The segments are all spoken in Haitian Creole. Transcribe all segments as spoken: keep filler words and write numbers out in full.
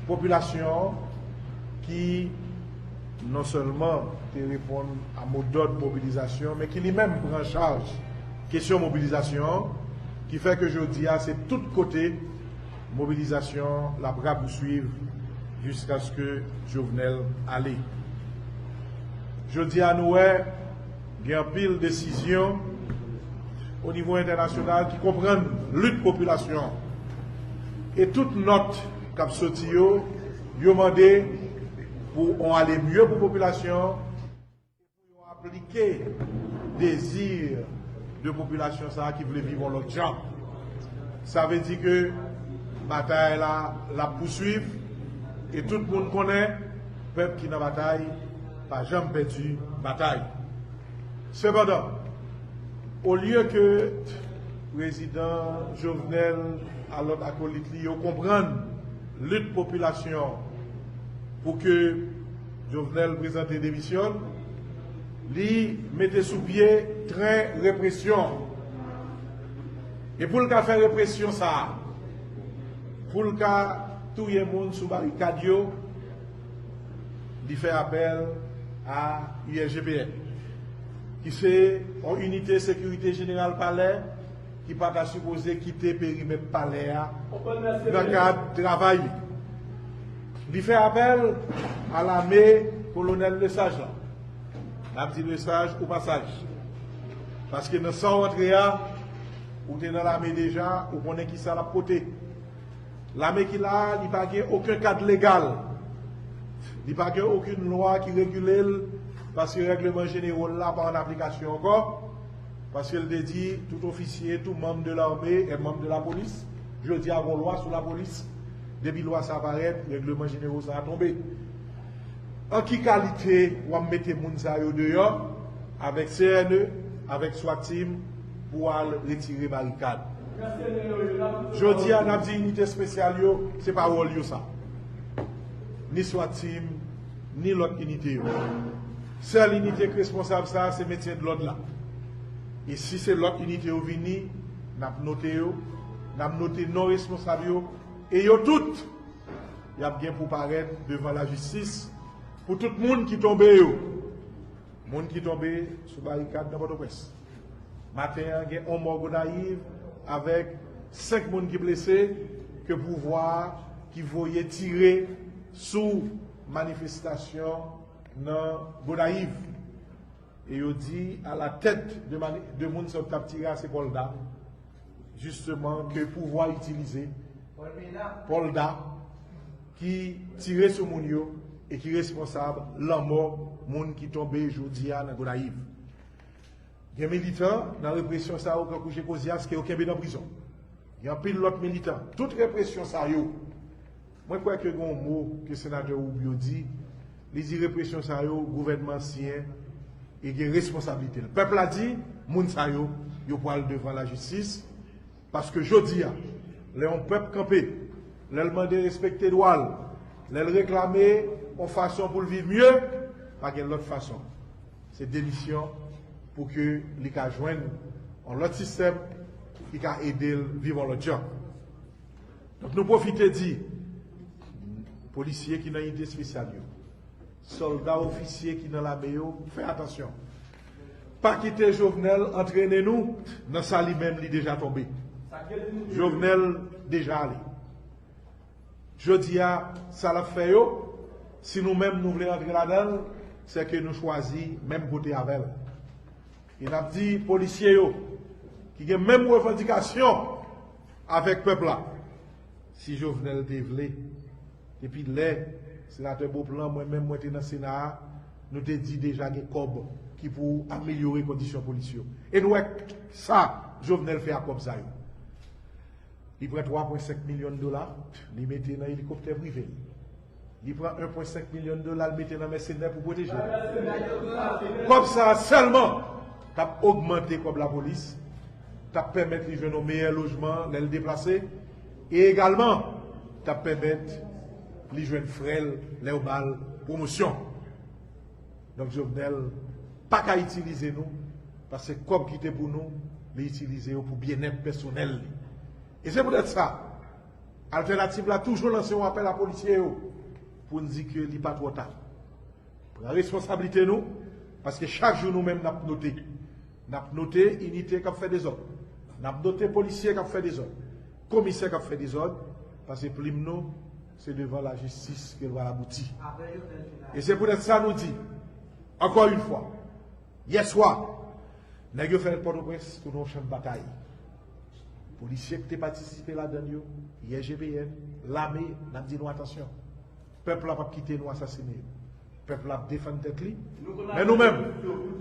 Popilasyon an ki non sèlman te reponn a modòd mobilizasyon, men ki li menm pran chaj kesyon mobilizasyon an, ki fè ke jodi a se tout kote mobilizasyon l ap rapouswiv jiskaske Jovenel ale. Jodi a nou wè gen anpil desizyon o nivo entènasyonal ki konprann lit popilasyon an. E tout nòt k ap soti yo, yo mande pou on ale mye pou popilasyon an, pou yo aplike dezi de popilasyon sa a ki vle viv on lòt jan. Sa vle di ke batay la, l ap pouswiv, e tout moun konnen pèp ki nan batay pa janm pèdi batay. Sepandan, olye ke prezidan Jovenel a lòt akolit li yo konprann lit popilasyon pou ke Jovenel prezante demisyon l, li mete sou pye tren represyon. E pou l ka fè represyon sa a, pou l ka touye moun sou barikad yo, li fè apèl a U S G P N, ki se yon inite sekirite jeneral palè ki pa ta sipoze kite perimèt palè a nan kad travay li. Li fè apèl a lame kolonèl Lesage la. N ap di Lesage o pasaj. Paske nan sa w antre a, ou te nan lame deja, ou konnen ki sa l ap pote. Lame ki la a, li pa gen okenn kad legal. Li pa gen okenn lwa ki regile l, paske règleman jeneral la pa an aplikasyon ankò. Paske l te di, tout ofisye, tout manm de lame e manm de lapolis, jodi a gon lwa sou lapolis. Depi lwa sa parèt, règleman jeneral sa a tonbe. An ki kalite w ap mete moun sa yo deyò avèk C N E, avèk swat team pou al retire barikad? Jodi a, n ap di inite espesyal yo, se pa wòl yo sa. Ni swat team, ni lòt inite yo. Sèl inite k responsab sa, se mentyen dlòd la. E si se lòt inite yo vini, n ap note yo, n ap note non responsab yo, e yo tout, y ap gen pou parèt devan lajistis pou tout moun ki tonbe yo. Moun ki tonbe sou barikad nan Pòtoprens. Maten an, gen yon mò Gonayiv avèk senk moun ki blese ke pouvwa a ki voye tire sou manifestasyon nan Gonayiv. E yo di a la tèt de mani-, de moun sa yo k t ap tire a se Pòlda, jisteman, ke pouvwa itilize, Pòlda, ki tire sou moun yo e ki responsab lanmò moun ki tonbe jodi a nan Gonayiv. Gen militan nan represyon sa yo, tankou Jean Cosias, ke yo kenbe nan prizon. Gen anpil lòt militan. Tout represyon sa yo, mwen kwè ke gen yon mo ke senatè Rubio di, li di represyon sa yo, gouvènman siyen e gen responsablite l. Pèp la di, moun sa yo, yo pral devan lajistis, paske jodi a, lè yon pèp kanpe, lè l mande respekte dwa l, lè l reklame yon fason pou l viv mye, pa gen lòt fason. Se demisyon pou ke li ka jwenn yon lòt sistèm ki ka ede l viv yon lòt jan. Donk, nou pwofite di polisye ki nan inite espesyal yo, sòlda, ofisye ki nan lame yo, fè atansyon. Pa kite Jovenel antrene nou nan sa li menm li deja tonbe. Jovenel deja ale. Jodi a, sa l ap fè yo, si nou menm nou vle antre ladan l, se ke nou chwazi menm kote avè l. E n ap di polisye yo, ki gen menm revandikasyon avèk pèp la, si Jovenel te vle, depi lè senatè Beauplan, mwen menm, mwen te nan Sena a, nou te di deja gen kòb ki pou amelyore kondisyon polis yo. E nou wè sa Jovenel fè ak kòb sa yo. Li pran twa pwen senk milyon dola, li mete nan elikoptè prive l. Li pran en pwen senk milyon dola, li mete nan mèsenè pou pwoteje l. Kòb sa a sèlman t ap ogmante kòb lapolis, t ap pèmèt li jwenn yon meyè lojman lè l deplase, e egalman, t ap pèmèt li jwenn frè l lè yo ba l pwomosyon. Donk, Jovenel pa ka itilize nou, paske kòb ki te pou nou, li itilize yo pou byennèt pèsonèl li. E se poutèt sa, Altènativ la toujou lanse yon apèl a polisye yo pou n di ke li pa twò ta. Pran responsablite nou, paske chak jou nou menm n ap note. N ap note inite k ap fè dezòd. N ap note polisye k ap fè dezòd. Komisè k ap fè dezòd, paske plim nou, se devan lajistis ke l pral abouti. E se poutèt sa nou di, ankò yon fwa, yèswa, nèg yo fè Pòtoprens tounen yon chan batay. Polisye ki te patisipe ladan l yo, I G P N, lame, n ap di nou atansyon. Pèp la p ap kite nou asasine yo. Pèp la ap defann tèt li. Men nou menm,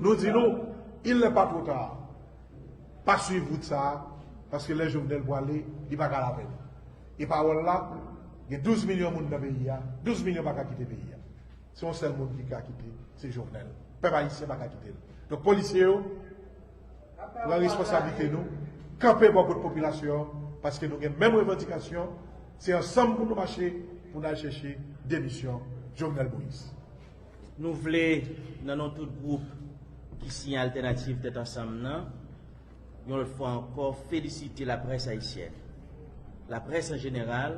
nou di nou, il n'est pas trop tard. Pa swiv wout sa a, paske lè Jovenel pwale, li pa ka lapenn. E pawòl la, gen douz milyon moun nan peyi a, douz milyon pa ka kite peyi a. Se yon sèl moun ki ka kite, se Jovenel. Pèp ayisyen pa ka kite l. Donk, polisye yo, pran responsablite nou, kanpe bò kot popilasyon an, paske nou gen menm revandikasyon, se ansanm pou nou mache, pou n al chèche demisyon Jovenel Moïse. Nou vle, nan non tout gwoup ki siyen Altènativ Tèt Ansanm nan, yon lòt fwa ankò, felisite laprès ayisyèn, laprès an jeneral,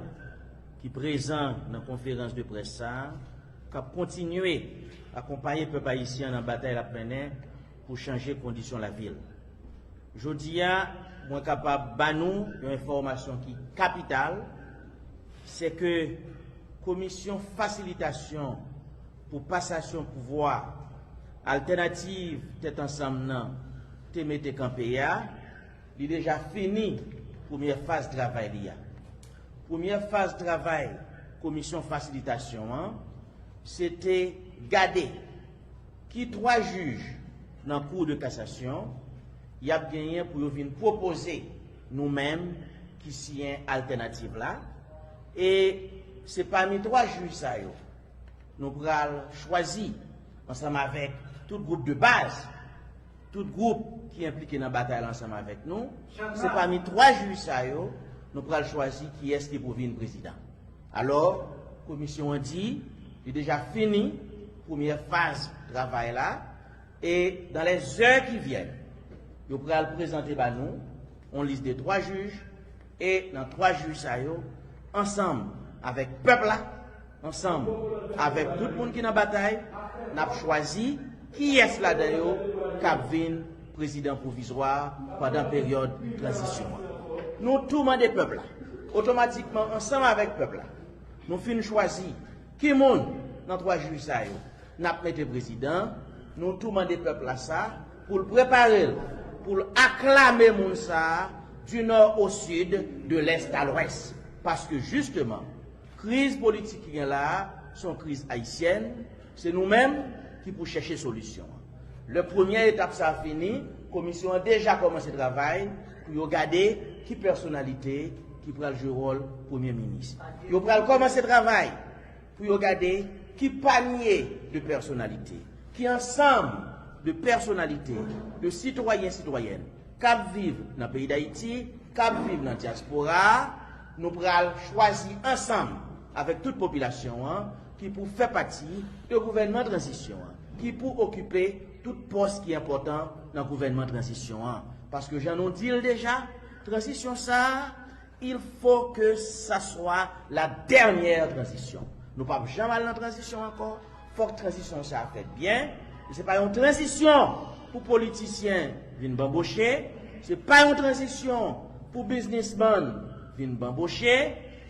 ki prezan nan konferans de près sa a, k ap kontinye akonpaye pèp ayisyen an nan batay l ap mennen pou chanje kondisyon lavi l. Jodi a, mwen kapab ba nou yon enfòmasyon ki kapital, se ke Komisyon Fasilitasyon pou Pasasyon Pouvwa Altènativ Tèt Ansanm nan te mete kanpe a, li deja fini premyè faz travay li a. Premyè faz travay Komisyon Fasilitasyon an, se te gade ki twa jij nan Kou de Kasasyon y ap genyen pou yo vin pwopoze nou menm ki siyen Altènativ la. E se pami twa jij sa yo, nou pral chwazi, ansanm avèk tout gwoup de baz, tout gwoup ki enplike nan batay la ansanm avèk nou, se pami twa jij sa yo, nou pral chwazi kiyès ki pou vin prezidan. Alò, komisyon an di, li deja fini premyè faz travay la, e dans les heures qui viennent, yo pral prezante ba nou yon lis de twa jij, e nan twa jij sa yo, ansanm avèk pèp la, ansanm avèk tout moun ki nan batay, n ap chwazi kiyès ladan yo k ap vin prezidan pwovizwa pandan peryòd tranzisyon an. Nou tou mande pèp la, otomatikman ansanm avèk pèp la, nou fin chwazi ki moun nan twa jij sa yo n ap mete prezidan, nou tou mande pèp la sa pou l prepare l, pou l aklame moun sa a du nord au sud, de l'est à l'ouest. Paske jisteman, kriz politik ki gen la a, se yon kriz ayisyèn, se nou menm ki pou chèche solisyon an. Lè premyè etap sa a fini, komisyon an deja kòmanse travay pou yo gade ki pèsonalite ki pral jwe wòl premye minis. Yo pral kòmanse travay pou yo gade ki panye de pèsonalite, ki ansanm de pèsonalite, de sitwayen, sitwayèn k ap viv nan peyi Dayiti, k ap viv nan dyaspora a, nou pral chwazi ansanm avèk tout popilasyon an ki pou fè pati de gouvènman tranzisyon an, ki pou okipe tout pòs ki enpòtan nan gouvènman tranzisyon an. Paske jan nou di l deja, tranzisyon sa a, il faut que ça soit la dernière transition. Nou p ap janm al nan tranzisyon ankò. Fòk tranzisyon sa a fèt byen. E se pa yon tranzisyon pou politisyen vin banboche. Se pa yon tranzisyon pou biznismann vin banboche.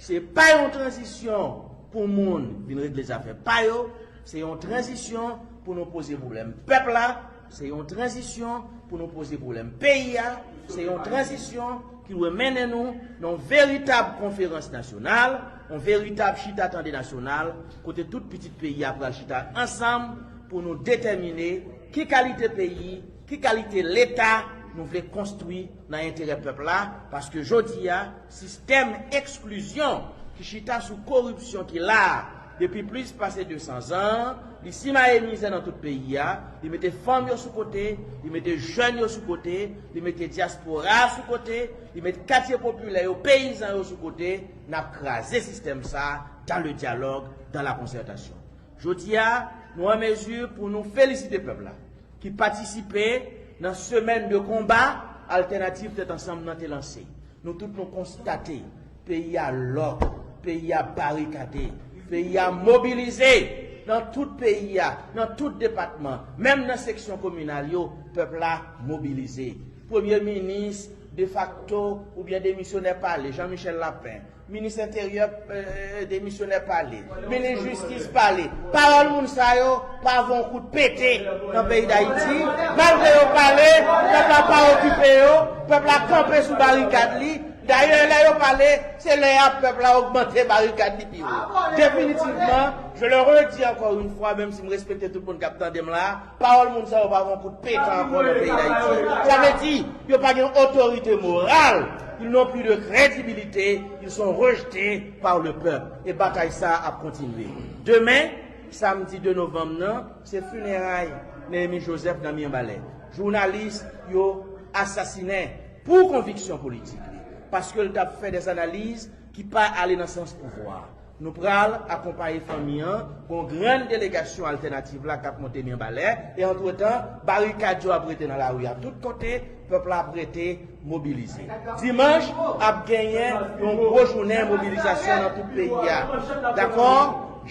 Se pa yon tranzisyon pou moun vin regle zafè pa yo. Se yon tranzisyon pou nou poze pwoblèm pèp la. Se yon tranzisyon pou nou poze pwoblèm peyi a. Se yon tranzisyon ki dwe mennen nou nan yon veritab konferans nasyonal, yon veritab chita tande nasyonal, kote tout pitit peyi a pral chita ansanm pou nou detèmine ki kalite peyi, ki kalite Leta nou vle konstwi nan enterè pèp la, paske jodi a, sistèm eksklizyon ki chita sou koripsyon ki la a depi plis pase de san zan an, li simaye mizè nan tout peyi a, li mete fanm yo sou kote, li mete jèn yo sou kote, li mete dyaspora a sou kote, li met katye popilè yo, peyizan yo sou kote, n ap kraze sistèm sa a dans le dialogue, dans la concertation. Jodi a, nou an mezi pou nou felisite pèp la ki patisipe nan semèn de konba Altènativ Tèt Ansanm nan te lanse. Nou tout nou konstate peyi a lòk. Peyi a barikade, peyi a mobilize. Nan tout peyi a, nan tout depatman, menm nan seksyon kominal yo, pèp la mobilize. Premye minis defakto oubyen demisyonè pale, Jean Michel Lapin. Minis enteryè, eh, demisyonè pale. Minis jistis pale. Pawòl moun sa yo pa vo yon kout pete nan peyi Dayiti. Malgre yo pale, pèp la pa okipe yo, pèp la kanpe sou barikad li. Dayè, lè yo pale, se lè a pèp la ogmante barikad li pi wo. Definitivman, je le redis encore une fois, menm si m respekte tout moun k ap tande m la, pawòl moun sa yo pa vo yon kout pete ankò nan peyi Dayiti. Sa vle di, yo pa gen otorite moral, ils n'ont plus de crédibilité, ils sont rejetés par le peuple. E batay sa a ap kontinye. Demen, samdi de novanm nan, se fineray Néhémy Joseph nan Mibalè. Jounalis yo asasinen pou konviksyon politik li, paske l t ap fè dè analiz ki pa ale nan sans pouvwa. Nou pral akonpaye fanmi an, gon grann delegasyon Altènativ la k ap monte Mibalè, e antretan, barikad yo ap rete nan lari a tout kote, pèp la ap rete mobilize. Dimanch, ap genyen yon gwo jounen mobilizasyon nan tout peyi a. Dakò?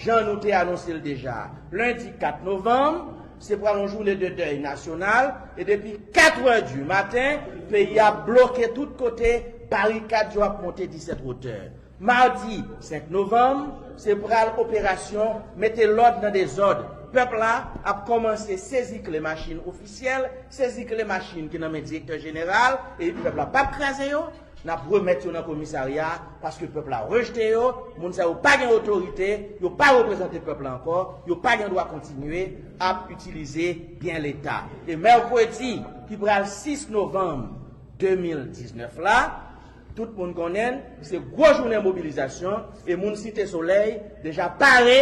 Jan nou te anonse l deja. Lendi kat novanm, se pral yon jounen de dèy nasyonal, e depi kat è di maten, peyi a bloke tout kote, barikad yo ap monte disèt wotè. Madi senk novanm, se pral operasyon mete lòd nan dezòd. Pèp la ap kòmanse sezi kle machin ofisyèl, sezi kle machin ki nan men direktè jeneral, epi pèp la p ap kraze yo. N ap remèt yo nan komisarya, paske pèp la rejte yo, moun sa yo pa gen otorite, yo pa reprezante pèp la ankò, yo pa gen dwa kontinye ap itilize byen Leta. E mèkredi, ki pral sis novanm de mil diznèf la, tout moun konnen l, se gwo jounen mobilizasyon, e moun Site Solèy deja pare,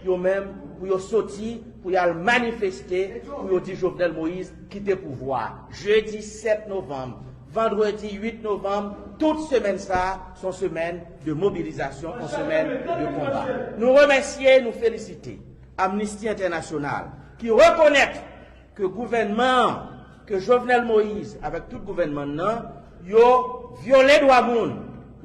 yo menm, pou yo soti, pou y al manifeste, pou yo di Jovenel Moïse kite pouvwa. Jedi sèt novanm, vandredi uit novanm, tout semèn sa a, se yon semèn de mobilizasyon, yon semèn de konba. Nou remèsye, nou felisite Amnisti Entènasyonal, ki rekonèt ke gouvènman an, ke Jovenel Moïse avèk tout gouvènman l nan, yo vyole dwa moun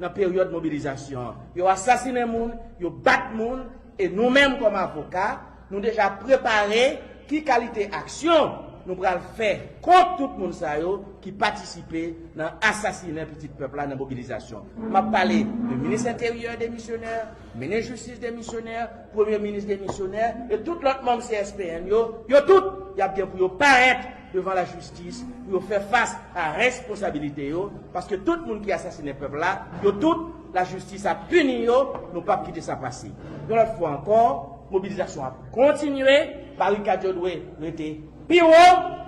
nan peryòd mobilizasyon an. Yo asasinen moun, yo bat moun, e nou menm kòm avoka, nou deja prepare ki kalite aksyon nou pral fè kont tout moun sa yo ki patisipe nan asasinen pitit pèp la nan mobilizasyon. M ap pale de minis enteryè demisyonè, minis jistis demisyonè, premye minis demisyonè, e tout lòt manm C S P N yo, yo tout, y ap gen pou yo parèt devan lajistis, pou yo fè fas a responsabilite yo, paske tout moun ki asasinen pèp la, yo tout, lajistis ap pini yo, nou p ap kite sa pase. Yon lòt fwa ankò, mobilizasyon ap kontinye, barikad yo dwe rete pi wo,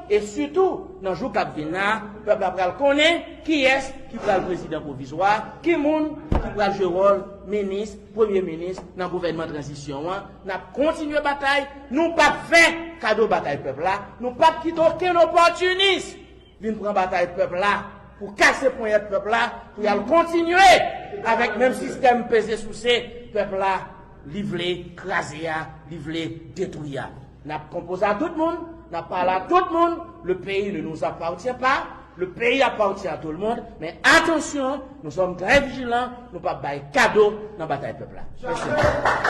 e sitou, nan jou k ap vin la, pèp la pral konnen kiyès ki pral prezidan pwovizwa, ki moun ki pral jwe wòl minis, premye minis nan gouvènman tranzisyon an. N ap kontinye batay, nou p ap fè kado batay pèp la, nou p ap kite okenn opòtinis vin pran batay pèp la, pou kase ponyèt pèp la, pou y al kontinye avèk menm sistèm peze souse pèp la, li vle kraze a, li vle detwi a. N ap konpoze a tout moun, n ap pale a tout moun, le pays ne nous appartient pas, le pays appartient à tout le monde, men atansyon, nous sommes très vigilants, nou p ap bay kado nan batay pèp la. Mèsi.